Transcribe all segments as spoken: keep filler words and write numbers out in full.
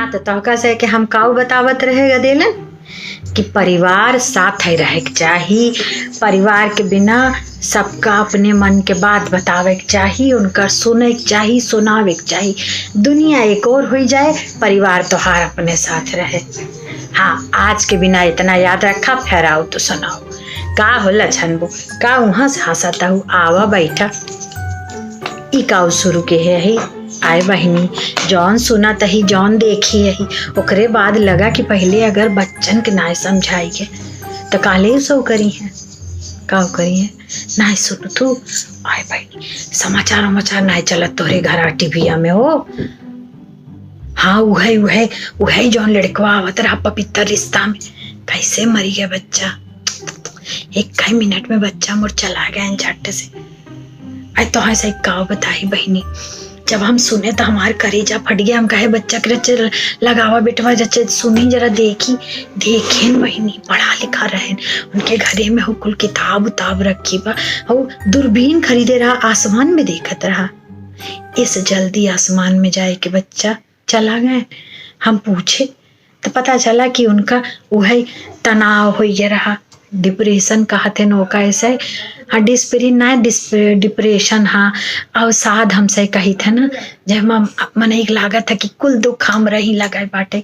तो तोहका से कि हम काऊ बतावत रहे गदेलन कि परिवार साथ है रहे के चाही। परिवार के बिना सबका अपने मन के बात बतावे के चाही, उनकर सुने के चाही, सुनावे के चाही। दुनिया एक और हुई जाए, परिवार तोहार अपने साथ रहे। हाँ, आज के बिना इतना याद रखा, फिर आओ तो सुनाओ। का होला छनबू? का उहाँ से हंसत हऊ? आवा बैठा। ई काऊ शुरू के है ही? आए बहिनी, जौन सुनत ही, जौन देखी ही, ओकरे बाद लगा कि पहिले अगर बच्चन के नाय समझाई के, त काले उ सब करी हैं, काऊ करी हैं, नाय सुन तू। आए बहिनी, समाचार उमाचार नाय चलत तोहरे घर टीविया में हो? हाँ, उहे, उहे, उहे जौन लड़कवा आवत रहा पवित्र रिश्ता में, कैसे मरी गया बच्चा। एक कई मिनट में बच्चा मोर चला गया झट से। अरे तोहसे एक काव बताई बहिनी, जब हम सुने त हमार करेजा फट गया। हम कहे बच्चा के रचे लगावा बेटवा, रचे सुनी जरा देखी। देखेन बहिनी, पढ़ा लिखा रहेन, उनके घरे में हो कुल किताब उताब रखी बा, हो दूरबीन खरीदे रहा, आसमान में देखत रहा। इस जल्दी आसमान में जाए के बच्चा चला गए। हम पूछे त पता चला कि उनका उहे तनाव होइ गया रहा, डिप्रेशन कहत हैं ओका ऐसे। हाँ, डिस्प्रिन ना, डिस-, डिप्रेशन, हाँ, अवसाद हमसे कहित है ना, जब हम मनई के लागत है कि कुल दुख हम रही लगे बाटे।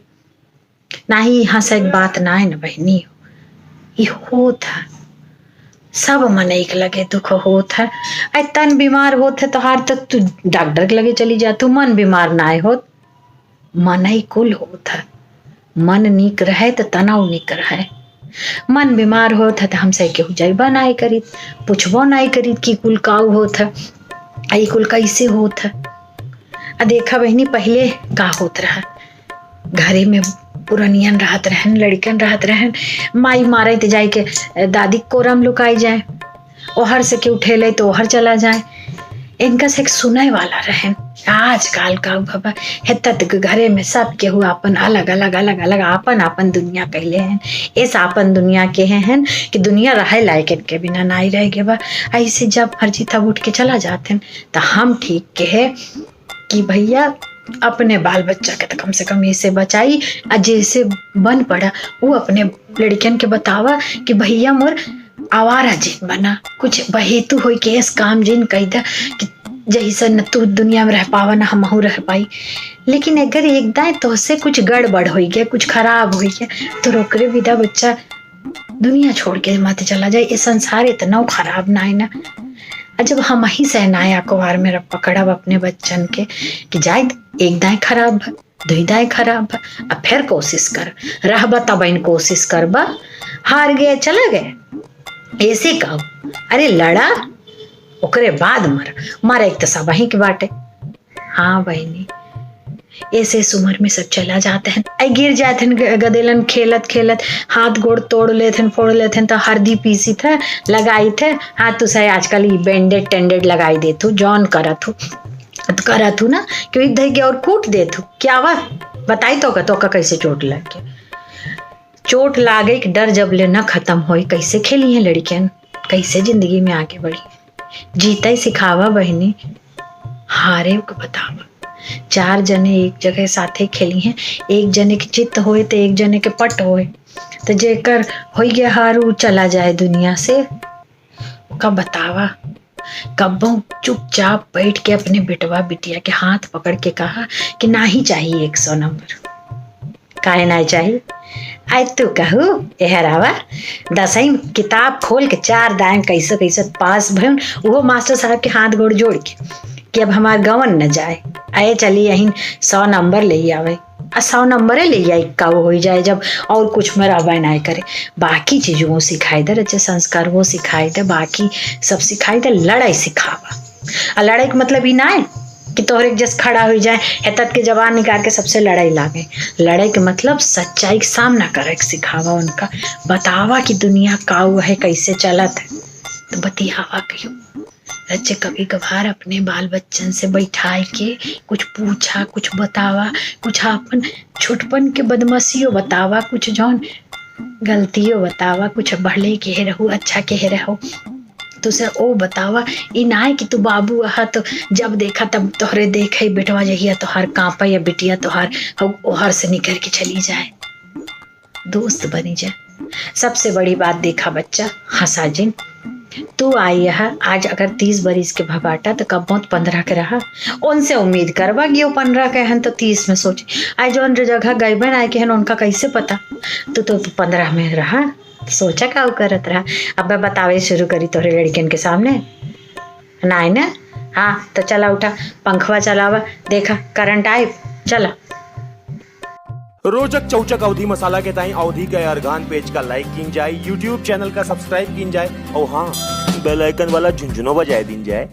नाही, हंसे के बात ना है ना बहिनी, ई होत है, सब मनई के लगे दुख होत है। ऐ तन बीमार होत है तोहार, त तू डॉक्टर के लगे चली जा, तू मन बीमार ना होत। मनई कुल होत है, मन नीक रहे त तनव नीक रहे। मन बीमार होत है त हमसे केहू जइबा नाय करीत, पूछबो नाय करीत कि कुल काऊ होत है, आ ई कुल कैसे होत है। आ देखा बहिनी, पहिले का होत रहा, घरे में पुरनियन रहत रहन, लड़िकन रहत रहन, माई मारे त जाए के दादी के कोरा में लुकाई जाए, ओहर से के उठेले तो ओहर चला जाए। इनका से एक सुने वाला रहन। आजकल का बाबा, हेतत के घरे में सब केहू आपन अलग अलग, अलग अलग, आपन आपन दुनिया कैले हैं। इस आपन दुनिया के हैं, हैं कि दुनिया रहे लायक इनके बिना नाई रह गए बा। ऐसे जब मर्जी तब उठ के चला जाते हैं, तो हम ठीक के है कि भैया अपने बाल बच्चा के तो कम से कम ऐसे बचाई, आ जैसे बन पड़ा वो अपने लड़कियन के बतावा कि भैया मोर आवारा जिन बना, कुछ बहेतु होई के ऐस काम जिन कई दा कि जैसे न तू दुनिया में रह पावा, न हमहू रह पाई। लेकिन अगर एक दाएं तोहसे कुछ गड़बड़ होई गया, कुछ खराब होई गया, तो ओकरे बिदा बच्चा दुनिया छोड़ के मत चला जाए। ये संसार इतना खराब ना है ना। आ जब हम ही सहनाया अखबार में रख पकड़ब अपने बच्चन के कि जाए एक दाएं खराब है, दुई दाएं खराब है, अब फिर कोशिश कर, रहबा तब इन कोशिश करबा, हार गए चला गए, ऐसे कहो, अरे लड़ा, ओकरे बाद मर, मर एक तो सब ही के बाटे। हाँ बहिनी, ऐसे इस उम्र में सब चला जाते हैं, ऐ गिर जाते हैं ग-, गदेलन खेलत खेलत, हाथ गोड़ तोड़ लेते हैं, फोड़ लेते हैं, तो हरदी पीसी थे, लगाई थे, हाथ तो सही आजकल ये बैंडेड टेंडेड लगाई देत हूँ, जौन करत हूँ, तो करत हूँ ना, क्यों धै के और कूट देत हूँ, क्या हुआ? बताई तो का, तो का कैसे चोट लग गया? चोट लागे के डर जब ले न खत्म होई, कैसे खेली हैं लड़कियन, कैसे जिंदगी में आगे बढ़ी? जीते सिखावा बहिनी, हारे के बतावा। चार जने एक जगह साथे खेली हैं, एक जने के चित्त होए तो एक जने के पट होए, तो जेकर होई गया हार, उ चला जाए दुनिया से। ओका बतावा, कब्बो चुपचाप बैठ के अपने बेटवा बिटिया के हाथ पकड़ के कहा कि नाही चाहिए एक सौ नंबर। काहे नाही चाहिए? आए तू कहू, एहर आवा, दसवीं किताब खोल के चार दाएं कैसे कैसे पास भयन, वो मास्टर साहब के हाथ गोड़ जोड़ के कि अब हमार गवन न जाए, आए चली यहीं सौ नंबर ले आवे। आ सौ नंबरे ले आई, का वो होई जाए जब और कुछ में रहबे ना करे। बाकी चीज वो सिखाई दे, रचे संस्कार वो सिखाई दे, बाकी सब सिखाई दे। लड़ाई सिखावा। आ लड़ाई के मतलब ई ना है कि तोहरे एक जस खड़ा हो जाए, हेतत के जबान निकाल के सबसे लड़ाई लागे। लड़ाई के मतलब सच्चाई के सामना करे के सिखावा उनका, बतावा कि दुनिया काऊ है, कैसे चलत है, तो बतियावा कहियो। रचे कभी कभार अपने बाल बच्चन से बैठाए के कुछ पूछा, कुछ बतावा, कुछ आपन छोटपन के बदमाशियो बतावा, कुछ जौन गलतियो बतावा, कुछ भले के रहू, अच्छा के रहू। तो से ओ बतावा, ई नाय कि तू बाबू अहा तो जब देखा तब तोहरे देखे बेटवा जहिया तोहार कांपे या बिटिया तोहार हौ-, ओहर से निकर के चली जाए। दोस्त बनी जा। सबसे बड़ी बात देखा बच्चा, हंसा जिन। तू आई है आज अगर तीस बरिस के भबाटा तो कब मौत पन्द्रह के रहा। उनसे उम्मीद करबा कि वो पन्द्रह के हन तो तीस में सोचे। आई जौन जो जगह गइबे ना के हन उनका कैसे पता? तू तो पन्द्रह में रहा। सोचा का उ करत रहा। अब मैं बतावे शुरू करी तोहरे लड़कियन के सामने। नाय ना? हाँ, तो चला उठा, पंखवा चलावा, देखा करंट आइब, चला। रोचक चौचक अवधी मसाला के ताई अवधी के अरगान पेज का लाइक कीन जाए, YouTube चैनल का सब्सक्राइब कीन जाए और हाँ, बेल आइकन वाला झुनझुनो बजाए दीन जाए।